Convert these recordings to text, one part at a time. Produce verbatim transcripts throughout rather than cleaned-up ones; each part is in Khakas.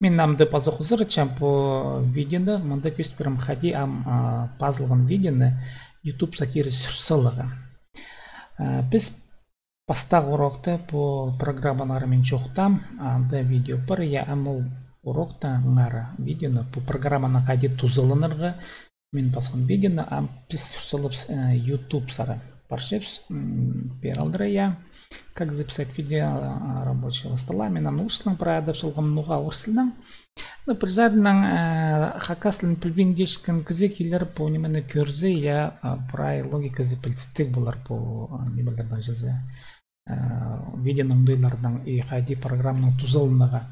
Мин амды пазох узаратчам пу видеоны, мында кӧзіт пирем хайди ам, а, пазылған видеоны ютубса кире сӱр саларға. А, піс пастағы урокта пу программанаңар мин чоохтаам, анда видео пар, я, ам ол урокта аңар видеоны, пу программаны хайди тузаланарға, мин пасхан видеоны ам піс сӱр салыбыс, э, ютубсар. Парчабыс, м, пеер алдыра, я. Как записать видео, а, рабочего стола. Мин аны орыс тілінең прай адап салғам, ноға орыс тілінең. Ну, пір саринаң, э, хакас тілін пілбинчеткен кізі килер пу нимені кӧрзе, я, а, прай логиказы пілдістіг полар пу, а, нимелернің чазы. Э, видеоның оңдайларынаң и хайди программаның тузаланарға.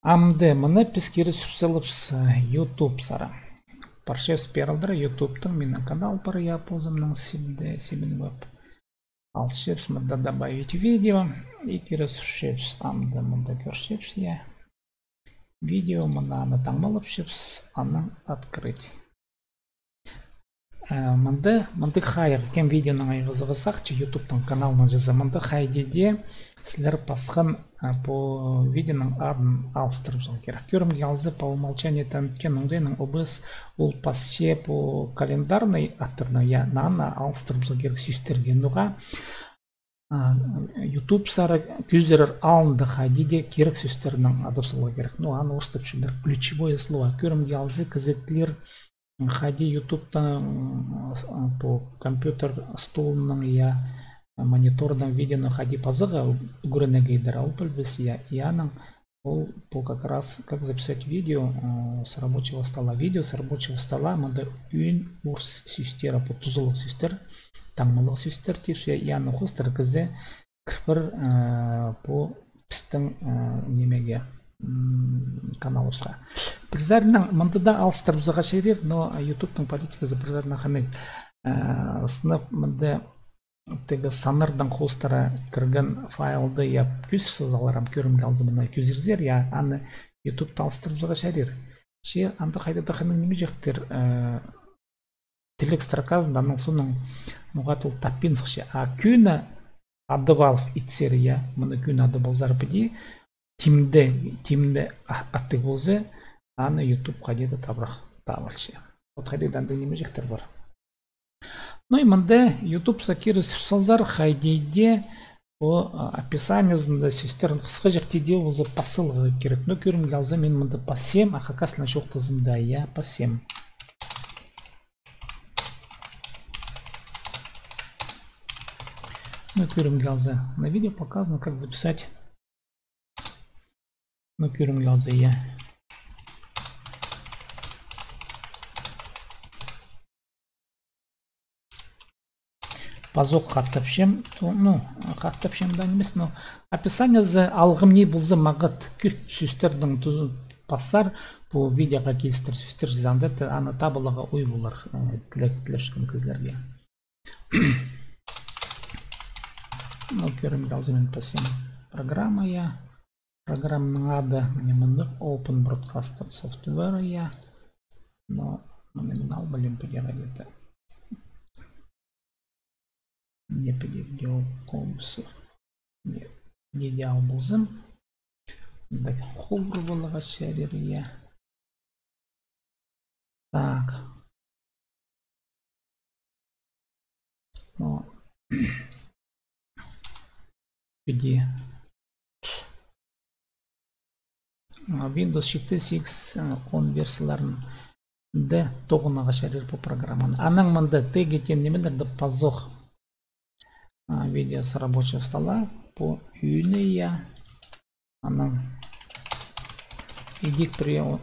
Амды мыны піс кире сӱр салыбыс, э, ютубсар. Парчабыс пеер алдыра, ютубтың минің канал пар, я, позымның сибде, сибін веб. Алчабыс мында добавить видео. И кире сӱрчебіс, амды мында кӧрчебіс, я. Видео, мына аны таңмалапчабыс, анаң открыть. Э, мында, мындағ хайығ, кем видеоның айғазығ сағынча, ютубтың каналының чазы. Мында хайди дее сірер пасхан, э, пу видеоның адын алыстырыбызарға кирек. Кӧрімге алза, по умолчанию таңнатхан оңдайнаң ОБС ол пасча пу календарный аттарны, я, аны алыстырыбызарға кирек сӧстерге. Ноға, а, ютубсар кӧзідер алнында хайди дее кирек сӧстернең адап саларға кирек. Ну, аны орыстап чӧрер ключевое слово. Кӧрімге алза, кізі тілер хайди ютубтаң, м, пу компьютер столының, я, монитордаң видеоны хайди пазарға ӱгренерге идер, ол пілбес, я, и анаң ол пу как раз как записать видео, э, с рабочего стола. Видео с рабочего стола, мында ӧӧн орыс сӧстері, пу тузалығ сӧстер, таңмалығ сӧстер тіпче, я, аны хоостыра кізі кіріп пар, э, пу пістің, э, нимеге, м, каналыбысха. Пір саринаң мында даа алыстырыбызарға чарир, но ютубтың политиказы пір саринаң хынығ. Э, сынап мында тігі саннардаң хоостыра кірген файлды, я, кӧзір салзалар, ам кӧрімге алза, мына кӧзірзер, я, аны ютубта алыстырыбызарға чарир. Че анда хайда-да хынығ ниме чӧрчектер, э, тілег строказында, анаң соонаң ноға-да ол таппин сыхча. А кӧні адап алып итсер, я, мына кӧні адап алзар піди, тимде, тимде а-, аттығ полза, аны ютуб хайди-да табырах таап алча. Вот хайди-да андағ ниме чӧрчектер пар. Ну и мында ютубса кире сӱр салзар, хайди дее пу, а, описаниезінде сӧстерін хысхаҷахти дее полза пас саларға кирек. Ну, кӧрімге алза, мин мында пасчам, а хакас тілінең чоохтазам даа, я, пасчам. Ну, кӧрімге алза, на видео показано, как записать. Ну, кӧрімге алза, я. Пазох хаттапчам, то, ну, хаттапчам даа нимес, но описаниезі алғым ни полза, мағат кӧп сӧстернең ту-, пассар, пу видеоға килістір сӧстер чізе, анда та-, аны табыларға ой полар, э, тіле-, тілепчеткен кізілерге. Ну, кӧрімге алза, мин пасчам программаа. Программаның ады мына мындағ, Open Broadcaster Software, я. Но мына мин алып алим піди где-то. Не піди, где Комсов. Не, не дее алып алзам. Мында хубыр поларға чарир, я. Так. Но піди. А, Windows читі, сигіс, а, он версияларында тоғынарға чарир пу программаны. Анаң мында тег иткен нимелерні пазох. А, видео с рабочего стола, пу ӱні, я. Анаң идӧк пірее о-,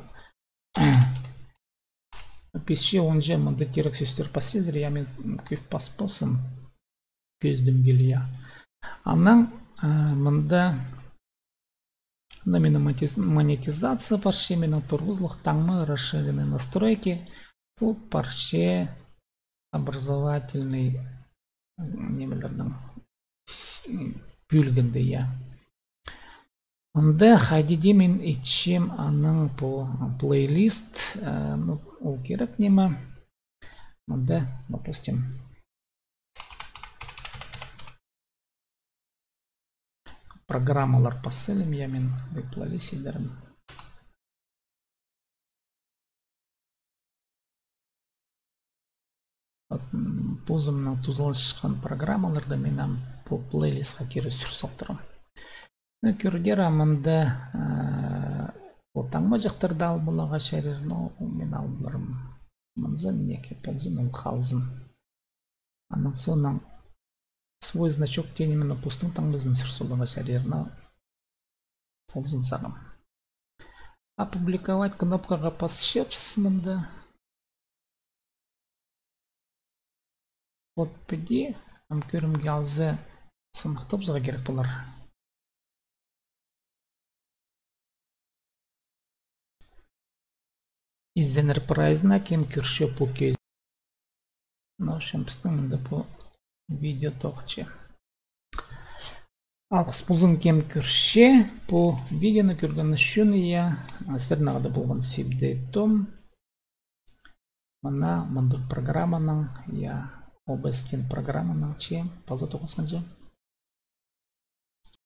писче, онҷа мында кирек сӧстер пасчазар, я, мин кӧп паспаспын. Кӧзідімге ле, я. Анаң, а, мында, мына минің монетиз-, монетизация парча, минің турғызылығ таңма, расширенные настройки. Пу парча образовательный, м, нимелернің с-, м, пӧлігінде, я. Мында хайди дее мин итчем аның пу плейлист, э, ну, ол кирек ниме. Мында, допустим, программалар пас салим, я, мин веб-плейлист идерім. Вот, м, позымның тузаланчатхан программаларны мин ам пу плейлистха кире сӱр салтырам. Ну, кӧрерге, мында, а, пу таңмаҷахтарды алып аларға чарир, но мин алып аларым. Мынзын, неке ползын, ол халзын. Анаң соонаң свой значок теен ниме, постың таңмазын сӱр саларға чарир, но ползын сағам. Опубликовать кнопкаға пасчабыс мында. Вот піди, ам кӧрімге алза, сыныхтабызарға кирек полар. Изеннер прайзына, кем кӧрче пу кӧзі. Ну, в общем, пістің мында пу видео тоғынча. Алғыс ползын, кем кӧрче пу видеоны, кӧрген ӱчӱн, я. Сірернең хада полған Сибдей Том. Мына мындағ программанаң, я, О Б С теен программанаң че паза тоғасханҷа.